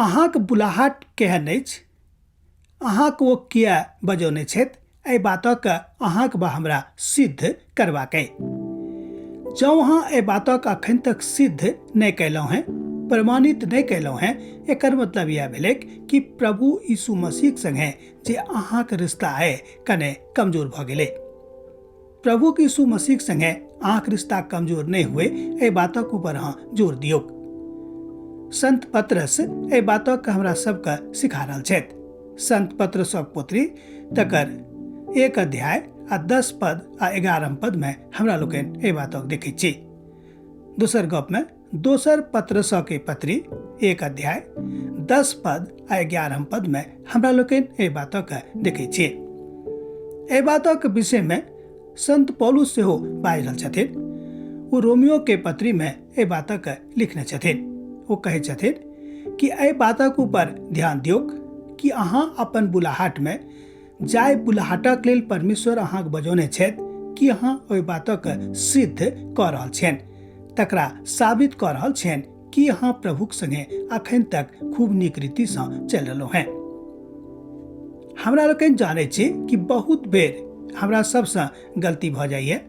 अहाँक बुलाहट केहन अछि, अहाँक ओ किए बजौने छथि, एहि बातक अहाँक बा हमरा सिद्ध करबाक अइ। जँ अहाँ एहि बातक अखन तक सिद्ध नहि कयलहुँ हेँ, प्रमाणित नहि कयलहुँ हेँ, एकर मतलब इएह भेलैक कि प्रभु यीशु मसीहक सङ्गे जे अहाँक रिश्ता अइ कने कमजोर भऽ गेलै। प्रभु यीशु मसीहक सङ्गे अहाँक रिश्ता कमजोर नहि हुए, एहि बातक ऊपर अहाँ जोर दियौक। संत पत्रस एहि बातक हमरा सबके सिखा रहल छथि। संत पत्रसक पुत्री तकर 1 अध्याय आ 10 पद आ 11 पद में हमरा लोकनि एहि बातक देखै छी। दोसर गप में दोसर पत्रसक पत्री 1 अध्याय 10 पद आ 11 पद में हमरा लोकनि एहि बातक देखै छी। एहि बातक विषय में संत पौलुस सेहो बाजि रहल छथिन। ओ रोमियो के पत्री में एहि बातक लिखने छथिन। ओ कहै छथिन कि एहि बातक ऊपर ध्यान दियौक कि अहाँ अपन बुलाहट में जाहि बुलाहटक लेल परमेश्वर अहाँक बजौने छथि कि अहाँ ओहि बातक सिद्ध कऽ रहल छियनि, तकरा साबित कऽ रहल छियनि कि अहाँ प्रभुक संगे अखन तक खूब नीक रीतिसँ चलि रहलहुँ हेँ। हमरा लोकनि जानै छी कि बहुत बेर हमरा सबसँ गलती भऽ जाइए,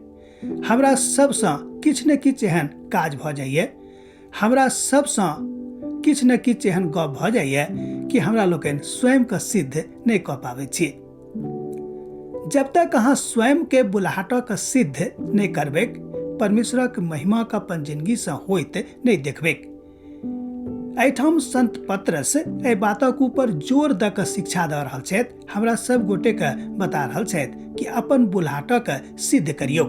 हमरा सबसँ किछु ने किछु एहन काज भऽ जाइए, हमरा सबसँ किछु ने किछु एहन गप भऽ जाइए कि हमरा लोकनि स्वयंके सिद्ध नहि कऽ पाबै छी। जब तक अहाँ स्वयंके बुलाहटके सिद्ध नहि करबैक, परमेश्वरक महिमाके अपन जिंदगीसँ होइत नहि देखबैक। एहिठाम संत पत्रस एहि बातक ऊपर जोर दऽ कऽ शिक्षा दऽ रहल छथि, हमरा सब गोटेके बता रहल छथि कि अपन बुलाहटके सिद्ध करियौ।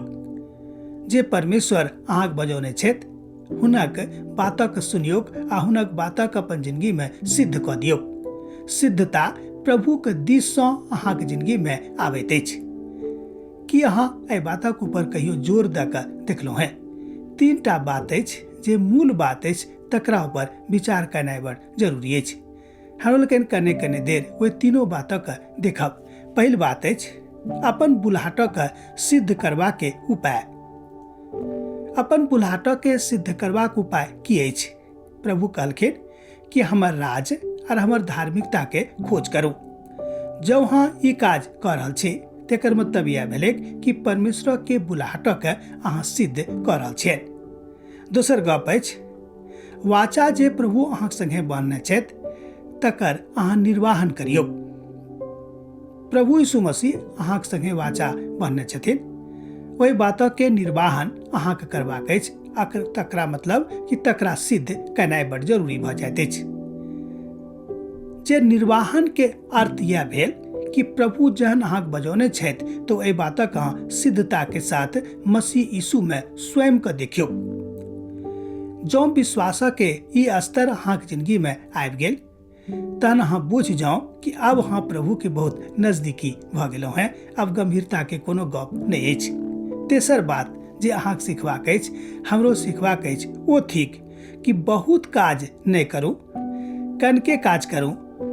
जे परमेश्वर अहाँके बजौने छथि हुनक बातक सुनियौक आ हुनक बातक अपन जिंदगीमे सिद्ध कऽ दियौक। सिद्धता प्रभुक दिससँ अहाँके जिंदगीमे आबैत अछि। की अहाँ एहि बातक ऊपर कहियो जोर दऽ कऽ देखलहुँ हेँ? 3टा बात अछि जे मूल बात अछि, तकरा ऊपर विचार केनाइ बड़ जरूरी अछि। हमरा लोकनि कने कने देर ओहि तीनों बातक देखब। पहिल बात अछि अपन बुलाहटक सिद्ध करबाके उपाय। अपन बुलाहटके सिद्ध करबाक उपाय की अछि? प्रभु कहलखिन कि हमर राज और हमर धार्मिकता के खोज करू। जँ अहाँ ई काज कऽ रहल छी तेकर मतलब इएह भेलै कि परमेश्वर के बुलाहटक अहाँ सिद्ध कऽ रहल छियै। दोसर गप अछि वाचा जे प्रभु अहाँक संगे बान्हने छथि तकर अहाँ निर्वाहन करियौ। प्रभु यीशु मसीह अहाँक संगे वाचा बान्हने छथिन, ओहि बातक निर्वाहन अहाँके करबाक अछि। तकरा मतलब कि तकरा सिद्ध केनाइ बड जरूरी भऽ जाइत अछि। जे निर्वाहन के अर्थ यह भेल कि प्रभु जहन अहाँके बजौने छथि तो एहि बातक अहाँ सिद्धता के साथ मसीह यीशु में स्वयं के देखियौ। जँ विश्वासक के ई स्तर अहाँके जिंदगी में आबि गेल तहन अहाँ बुझि जाउ कि आब अहाँ प्रभु के बहुत नजदीकी भऽ गेलहुँ हेँ, आब गंभीरता के कोनो गप नहि अछि। तेसर बात जे अहाँके सिखबाक अछि, हमरो सिखबाक अछि, ओ थिक कि बहुत काज नहि करू, कनके काज करू,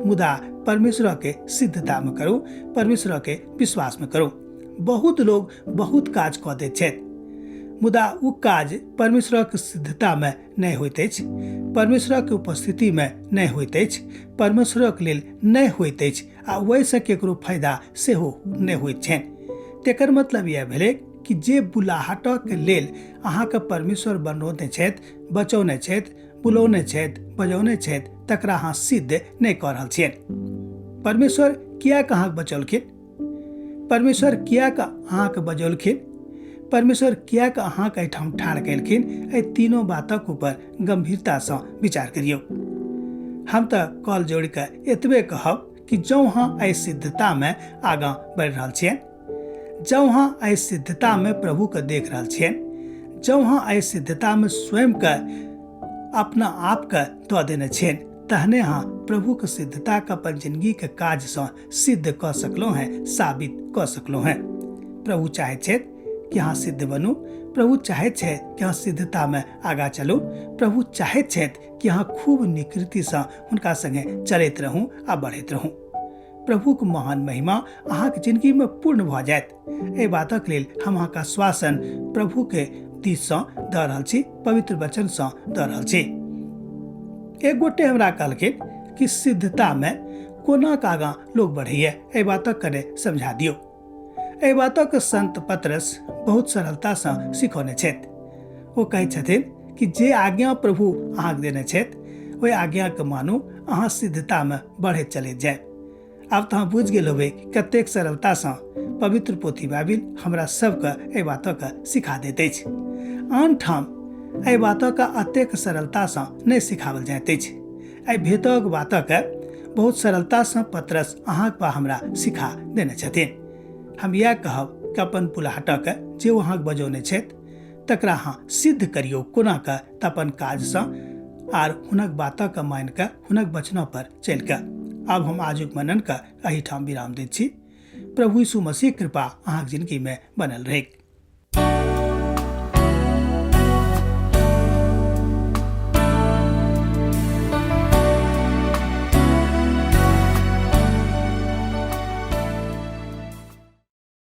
मुदा परमेश्वर के सिद्धता में करू, परमेश्वर के विश्वास में करू। बहुत लोग बहुत काज कऽ दैत छथि, मुदा ओ काज परमेश्वरक सिद्धता में नहि होइत अछि, परमेश्वरक उपस्थिति में नहि होइत अछि, परमेश्वरक लेल नहि होइत अछि आ ओहिसँ केकरो फायदा सेहो नहि होइत छनि। तेकर मतलब इएह भेलै कि जे बुलाहटक लेल अहाँके परमेश्वर बनौने छथि, बचौने छथि, बुलौने छथि, बजौने छथि, तकरा अहाँ सिद्ध नहि कऽ रहल छियनि। परमेश्वर किएक अहाँके बचौलखिन? परमेश्वर किएक अहाँके बजौलखिन? परमेश्वर किएक अहाँके एहिठाम ठाढ़ केलखिन? एहि तीनों बातक ऊपर गंभीरतासँ विचार करियौ। हम तऽ कॉल जोड़ि कऽ एतबे कहब कि जँ अहाँ एहि सिद्धतामे आगाँ बढ़ि रहल छियनि, जँ अहाँ एहि सिद्धतामे प्रभुके देख रहल छियनि, जँ अहाँ एहि सिद्धतामे स्वयंके अपना आपके दऽ देने छियनि, तहने अहाँ प्रभुके सिद्धताके अपन जिंदगीके काजसँ सिद्ध कऽ सकलहुँ हेँ, साबित कऽ सकलहुँ हेँ। प्रभु चाहैत छथि कि अहाँ सिद्ध बनू, प्रभु चाहैत छथि कि अहाँ सिद्धतामे आगाँ चलू, प्रभु चाहैत छथि कि अहाँ खूब निकृतिसँ हुनका संगे चलैत रहू आ बढ़ैत रहू। प्रभुक महान महिमा अहाँके जिंदगीमे पूर्ण भऽ जायत। एहि बातक लेल हम अहाँके आश्वासन प्रभुके दिससँ दऽ रहल छी, पवित्र वचनसँ दऽ रहल छी। एक गोटे हमरा कहलखिन कि सिद्धतामे कोना कऽ आगाँ लोक बढ़ैए, एहि बातक कने समझा दियौ। एहि बातक संत पतरस बहुत सरलतासँ सिखौने छथि। ओ कहै छथिन कि जे आज्ञा प्रभु अहाँके देने छथि ओहि आज्ञाके मानू, अहाँ सिद्धतामे बढ़ैत चलैत जायब। आब तऽ अहाँ बुझि गेल होबै कि कतेक सरलतासँ पवित्र पोथी बाइबिल हमरा सबके एहि बातके सिखा दैत अछि। आन ठाम एहि बातके अतेक सरलतासँ नहि सिखाओल जाइत अछि। एहि भेदक बातके बहुत सरलतासँ पतरस अहाँके बा हमरा सिखा देने छथिन। हम इएह कहब कि अपन बुलाहटके जे ओ अहाँके बजौने छथि तकरा अहाँ सिद्ध करियौ। कोना कऽ? तऽ अपन काजसँ आर हुनक बातके मानि कऽ, हुनक वचना पर चलि कऽ। आब हम आजुक मननके एहिठाम विराम दैत छी। प्रभु यीशु मसीह कृपा अहाँके जिंदगीमे बनल रहैक।